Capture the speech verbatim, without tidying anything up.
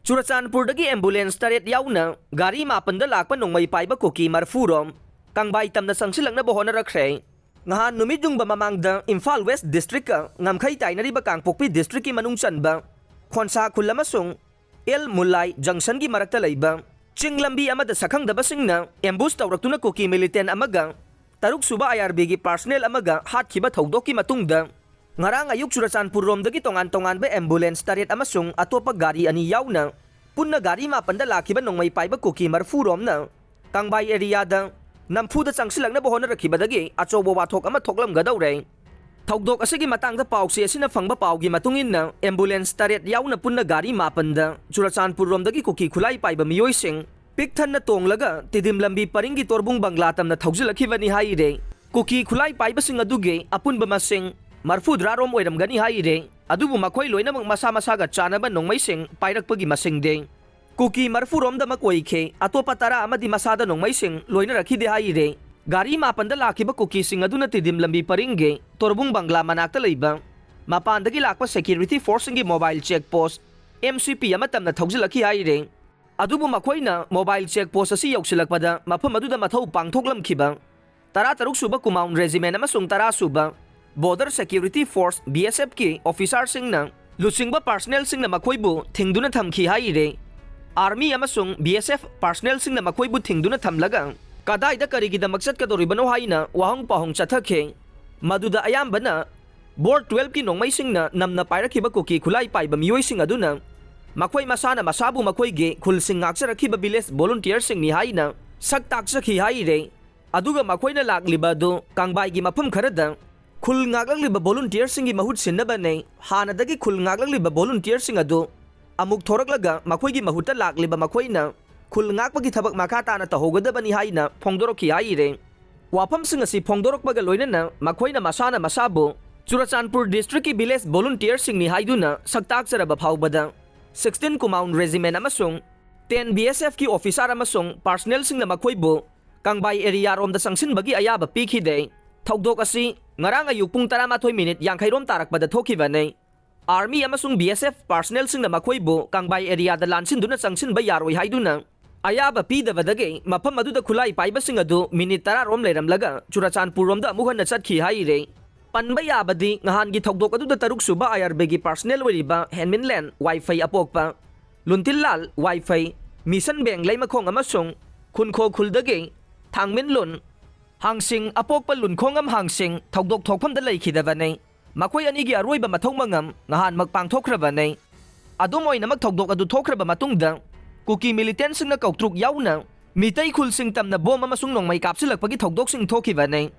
ꯆꯨꯔꯆꯥꯟꯄꯨꯔꯗꯒꯤ ambulance ꯇꯔꯦꯠ ꯌꯥꯎꯅ ꯒꯥꯔꯤ ꯃꯥꯄꯟꯗ ꯂꯥꯛꯄ ꯅꯣꯡꯃꯩ ꯄꯥꯏꯕ ꯀꯨꯀꯤ ꯃꯔꯐꯨ ꯔꯣꯝ ꯀꯪꯕꯥꯏ ꯇꯝꯅ ꯆꯪꯁꯤꯜꯂꯛꯅꯕ ꯍꯣꯠꯅꯔꯛꯈ꯭ꯔꯦ꯫ ꯉꯍꯥꯟ ꯅꯨꯃꯤꯠ ꯌꯨꯡꯕ ꯃꯃꯥꯡꯗ ꯏꯝꯐꯥꯜ West District ꯉꯝꯈꯩ ꯇꯥꯏꯅꯔꯤꯕ ꯀꯥꯡꯄꯣꯛꯄꯤ District ꯀꯤ ꯃꯅꯨꯡ ꯆꯟꯕ ꯈꯣꯟꯁꯥ ꯈꯨꯜ ꯑꯃꯁꯨꯡ ꯑꯦꯜ ꯃꯨꯂꯥꯏ Junction ꯒꯤ ꯃꯔꯛꯇ ꯂꯩꯕ ꯆꯤꯡ ꯂꯝꯕꯤ ꯑꯃꯗ ꯁꯛꯈꯪꯗꯕꯁꯤꯡꯅ ambush ꯇꯧꯔꯛꯇꯨꯅ ꯀꯨꯀꯤ militant ꯑꯃꯒ ꯇꯔꯨꯛ ꯁꯨꯕ I R B ꯒꯤ personnel ꯑꯃꯒ ꯍꯥꯠꯈꯤꯕ ꯊꯧꯗꯣꯛꯀꯤ ꯃꯇꯨꯡꯗ, ꯉꯔꯥꯡ ꯑꯌꯨꯛ ꯆꯨꯔꯆꯥꯟꯄꯨꯔ ꯔꯣꯝꯗꯒꯤ ꯇꯣꯉꯥꯟ ꯇꯣꯉꯥꯟꯕ ambulance ꯇꯔꯦꯠ ꯑꯃꯁꯨꯡ ꯑꯇꯣꯞꯄ ꯒꯥꯔꯤ ꯑꯅꯤ ꯌꯥꯎꯅ ꯄꯨꯟꯅ ꯒꯥꯔꯤ ꯃꯥꯄꯟꯗ ꯂꯥꯛꯈꯤꯕ ꯅꯣꯡꯃꯩ ꯄꯥꯏꯕ ꯀꯨꯀꯤ ꯃꯔꯐꯨ ꯔꯣꯝꯅ ꯀꯪꯕꯥꯏ area ꯗ ꯅꯝꯐꯨꯗ ꯆꯪꯁꯤꯜꯂꯛꯅꯕ ꯍꯣꯠꯅꯔꯛꯈꯤꯕꯗꯒꯤ ꯑꯆꯧꯕ ꯋꯥꯊꯣꯛ ꯑꯃ ꯊꯣꯛꯂꯝꯒꯗꯧꯔꯦ꯫ ꯊꯧꯗꯣꯛ ꯑꯁꯤꯒꯤ ꯃꯇꯥꯡꯗ ꯄꯥꯎꯆꯦ ꯑꯁꯤꯅ ꯐꯪꯕ ꯄꯥꯎꯒꯤ ꯃꯇꯨꯡ ꯏꯟꯅ, ambulance ꯇꯔꯦꯠ ꯌꯥꯎꯅ ꯄꯨꯟꯅ ꯒꯥꯔꯤ ꯃꯥꯄꯟꯗ ꯆꯨꯔꯆꯥꯟꯄꯨꯔ ꯔꯣꯝꯗꯒꯤ ꯀꯨꯀꯤ ꯈꯨꯠꯂꯥꯏ ꯄꯥꯏꯕ ꯃꯤꯑꯣꯏꯁꯤꯡ ꯄꯤꯛ ꯊꯟꯅ ꯇꯣꯡꯂꯒ ꯇꯤꯗꯤꯝ ꯂꯝꯕꯤ ꯄꯔꯤꯡꯒꯤ ꯇꯣꯔꯕꯨꯡ ꯕꯪꯒ꯭ꯂꯥ ꯇꯝꯅ ꯊꯧꯖꯤꯜꯂꯛꯈꯤꯕꯅꯤ ꯍꯥꯏꯔꯦ꯫ ꯀꯨꯀꯤ ꯈꯨꯠꯂꯥꯏ ꯄꯥꯏꯕꯁꯤꯡ ꯑꯗꯨꯒꯤ ꯑꯄꯨꯟꯕ ꯃꯁꯤꯡ ꯃꯔꯐꯨꯇꯔꯥ ꯔꯣꯝ ꯑꯣꯏꯔꯝꯒꯅꯤ ꯍꯥꯏꯔꯦ꯫ ꯑꯗꯨꯕꯨ ꯃꯈꯣꯏ ꯂꯣꯏꯅꯃꯛ ꯃꯁꯥ ꯃꯁꯥꯒ ꯆꯥꯟꯅꯕ ꯅꯣꯡꯃꯩꯁꯤꯡ ꯄꯥꯏꯔꯛꯄꯒꯤ ꯃꯁꯤꯡꯗꯤ ꯀꯨꯀꯤ ꯃꯔꯐꯨ ꯔꯣꯝꯗꯃꯛ ꯑꯣꯏꯈꯤ꯫ ꯑꯇꯣꯞꯄ ꯇꯔꯥ ꯑꯃꯗꯤ ꯃꯁꯥꯗ ꯅꯣꯡꯃꯩꯁꯤꯡ ꯂꯣꯏꯅꯔꯛꯈꯤꯗꯦ ꯍꯥꯏꯔꯦ꯫ ꯒꯥꯔꯤ ꯃꯥꯄꯟꯗ ꯂꯥꯛꯈꯤꯕ ꯀꯨꯀꯤꯁꯤꯡ ꯑꯗꯨꯅ ꯇꯤꯗꯤꯝ ꯂꯝꯕꯤ ꯄꯔꯤꯡꯒꯤ ꯇꯣꯔꯕꯨꯡ ꯕꯪꯒ꯭ꯂꯥ ꯃꯅꯥꯛꯇ ꯂꯩꯕ ꯃꯄꯥꯟꯗꯒꯤ ꯂꯥꯛꯄ security force ꯁꯤꯡꯒꯤ mobile check post, M C P, ꯑꯃ ꯇꯝꯅ ꯊꯧꯖꯤꯜꯂꯛꯈꯤ ꯍꯥꯏꯔꯦ꯫ ꯑꯗꯨꯕꯨ ꯃꯈꯣꯏꯅ mobile check post ꯑꯁꯤ ꯌꯧꯁꯤꯜꯂꯛꯄꯗ ꯃꯐꯝ ꯑꯗꯨꯗ ꯃꯊꯧ ꯄꯥꯡꯊꯣꯛꯂꯝꯈꯤꯕ ꯇꯔꯥꯇꯔꯨꯛ ꯁꯨꯕ Kumaon Regiment ꯑꯃꯁꯨꯡ ꯇꯔꯥ ꯁꯨꯕ Border Security Force, B S F, ꯀꯤ officer ꯁꯤꯡꯅ ꯂꯨꯆꯤꯡꯕ personnel ꯁꯤꯡꯅ ꯃꯈꯣꯏꯕꯨ ꯊꯤꯡꯗꯨꯅ ꯊꯝꯈꯤ ꯍꯥꯏꯔꯦ꯫ Army ꯑꯃꯁꯨꯡ B S F personnel ꯁꯤꯡꯅ ꯃꯈꯣꯏꯕꯨ ꯊꯤꯡꯗꯨꯅ ꯊꯝꯂꯒ ꯀꯗꯥꯏꯗ ꯀꯔꯤꯒꯤꯗꯃꯛ ꯆꯠꯀꯗꯧꯔꯤꯕꯅꯣ ꯍꯥꯏꯅ ꯋꯥꯍꯪ ꯄꯥꯎꯍꯪ ꯆꯠꯊꯈꯤ꯫ ꯃꯗꯨꯗ ꯑꯌꯥꯝꯕꯅ Bor twelve ꯀꯤ ꯅꯣꯡꯃꯩꯁꯤꯡꯅ ꯅꯝꯅ ꯄꯥꯏꯔꯛꯈꯤꯕ ꯀꯨꯀꯤ ꯈꯨꯠꯂꯥꯏ ꯄꯥꯏꯕ ꯃꯤꯑꯣꯏꯁꯤꯡ ꯑꯗꯨꯅ ꯃꯈꯣꯏ ꯃꯁꯥꯅ ꯃꯁꯥꯕꯨ ꯃꯈꯣꯏꯒꯤ ꯈꯨꯜꯁꯤꯡ ꯉꯥꯛꯆꯔꯛꯈꯤꯕ village volunteer ꯁꯤꯡꯅꯤ ꯍꯥꯏꯅ ꯁꯛ ꯇꯥꯛꯆꯈꯤ ꯍꯥꯏꯔꯦ꯫ ꯑꯗꯨꯒ ꯃꯈꯣꯏꯅ ꯂꯥꯛꯂꯤꯕ ꯑꯗꯨ ꯀꯪꯕꯥꯏꯒꯤ ꯃꯐꯝ ꯈꯔꯗ ꯈꯨꯜ ꯉꯥꯛꯂꯛꯂꯤꯕ volunteer ꯁꯤꯡꯒꯤ ꯃꯍꯨꯠ ꯁꯤꯟꯅꯕꯅꯤ꯫ ꯍꯥꯟꯅꯗꯒꯤ ꯈꯨꯜ ꯉꯥꯛꯂꯛꯂꯤꯕ volunteer ꯁꯤꯡ ꯑꯗꯨ ꯑꯃꯨꯛ ꯊꯣꯔꯛꯂꯒ ꯃꯈꯣꯏꯒꯤ ꯃꯍꯨꯠꯇ ꯂꯥꯛꯂꯤꯕ ꯃꯈꯣꯏꯅ ꯈꯨꯜ ꯉꯥꯛꯄꯒꯤ ꯊꯕꯛ ꯃꯈꯥ ꯇꯥꯅ ꯇꯧꯍꯧꯒꯗꯕꯅꯤ ꯍꯥꯏꯅ ꯐꯣꯡꯗꯣꯔꯛꯈꯤ ꯍꯥꯏꯔꯦ꯫ ꯋꯥꯐꯝꯁꯤꯡ ꯑꯁꯤ ꯐꯣꯡꯗꯣꯔꯛꯄꯒ ꯂꯣꯏꯅꯅ ꯃꯈꯣꯏꯅ ꯃꯁꯥꯅ ꯃꯁꯥꯕꯨ ꯆꯨꯔꯆꯥꯟꯄꯨꯔ district ꯀꯤ village volunteer ꯁꯤꯡꯅꯤ ꯍꯥꯏꯗꯨꯅ ꯁꯛ ꯇꯥꯛꯆꯔꯕ ꯐꯥꯎꯕꯗ, sixteen Kumaon Regiment ꯑꯃꯁꯨꯡ ten B S F ꯀꯤ officer ꯑꯃꯁꯨꯡ personnel ꯁꯤꯡꯅ ꯃꯈꯣꯏꯕꯨ ꯀꯪꯕꯥꯏ area ꯔꯣꯝꯗ ꯆꯪꯁꯤꯟꯕꯒꯤ ꯑꯌꯥꯕ ꯄꯤꯈꯤꯗꯦ꯫ ꯊꯧꯗꯣꯛ ꯑꯁꯤ ꯉꯔꯥꯡ ꯑꯌꯨꯛ ꯄꯨꯡ ꯇꯔꯥꯃꯥꯊꯣꯏ ꯃꯤꯅꯤꯠ ꯌꯥꯡꯈꯩ ꯔꯣꯝ ꯇꯥꯔꯛꯄꯗ ꯊꯣꯛꯈꯤꯕꯅꯤ꯫ ꯑꯥꯔꯃꯤ ꯑꯃꯁꯨꯡ ꯕꯤ ꯑꯦꯁ ꯑꯦꯐ ꯄꯥꯔꯁꯅꯦꯜꯁꯤꯡꯅ ꯃꯈꯣꯏꯕꯨ ꯀꯥꯡꯕꯥꯏ ꯑꯦꯔꯤꯌꯥꯗ ꯂꯥꯟꯁꯤꯟꯗꯨꯅ ꯆꯪꯁꯤꯟꯕ ꯌꯥꯔꯣꯏ ꯍꯥꯏꯗꯨꯅ ꯑꯌꯥꯕ ꯄꯤꯗꯕꯗꯒꯤ ꯃꯐꯝ ꯑꯗꯨꯗ ꯈꯨꯠꯂꯥꯏ ꯄꯥꯏꯕꯁꯤꯡ ꯑꯗꯨ ꯃꯤꯅꯤꯠ ꯇꯔꯥ ꯔꯣꯝ ꯂꯩꯔꯝꯂꯒ ꯆꯨꯔꯆꯥꯟꯄꯨꯔ ꯔꯣꯝꯗ ꯑꯃꯨꯛ ꯍꯟꯅ ꯆꯠꯈꯤ ꯍꯥꯏꯔꯦ꯫ ꯄꯟꯕ ꯌꯥꯕꯗꯤ ꯉꯍꯥꯟꯒꯤ ꯊꯧꯗꯣꯛ ꯑꯗꯨꯗ ꯇꯔꯨꯛ ꯁꯨꯕ ꯑꯥꯏ ꯑꯥꯔ ꯕꯤꯒꯤ ꯄꯥꯔꯁꯅꯦꯜ ꯑꯣꯏꯔꯤꯕ ꯍꯦꯟꯃꯤꯟꯂꯦꯟ ꯋꯥꯏꯐꯩ ꯑꯄꯣꯛꯄ, ꯂꯨꯟꯇꯤꯜꯂꯥꯜ ꯋꯥꯏꯐꯩ, ꯃꯤꯁꯟꯕꯦꯡ ꯂꯩꯃꯈꯣꯡ ꯑꯃꯁꯨꯡ ꯈꯨꯟꯈꯣ ꯈꯨꯜꯗꯒꯤ ꯊꯥꯡꯃꯤꯟꯂꯨꯟ ꯍꯥꯡꯁꯤꯡ ꯑꯄꯣꯛꯄ ꯂꯨꯟꯈꯣꯡꯉꯝ ꯍꯥꯡꯁꯤꯡ ꯊꯧꯗꯣꯛ ꯊꯣꯛꯐꯝꯗ ꯂꯩꯈꯤꯗꯕꯅꯤ꯫ ꯃꯈꯣꯏ ꯑꯅꯤꯒꯤ ꯑꯔꯣꯏꯕ ꯃꯊꯧ ꯃꯉꯝ ꯉꯍꯥꯟꯃꯛ ꯄꯥꯡꯊꯣꯛꯈ꯭ꯔꯕꯅꯤ꯫ ꯑꯗꯨꯝ ꯑꯣꯏꯅꯃꯛ ꯊꯧꯗꯣꯛ ꯑꯗꯨ ꯊꯣꯛꯈ꯭ꯔꯕ ꯃꯇꯨꯡꯗ ꯀꯨꯀꯤ ꯃꯤꯂꯤꯇꯦꯟꯁꯤꯡꯅ ꯀꯧꯇ꯭ꯔꯨꯛ ꯌꯥꯎꯅ ꯃꯤꯇꯩ ꯈꯨꯜꯁꯤꯡ ꯇꯝꯅ ꯕꯣꯝ ꯑꯃꯁꯨꯡ ꯅꯣꯡꯃꯩ ꯀꯥꯞꯁꯤꯜꯂꯛꯄꯒꯤ ꯊꯧꯗꯣꯛꯁꯤꯡ ꯊꯣꯛꯈꯤꯕꯅꯤ꯫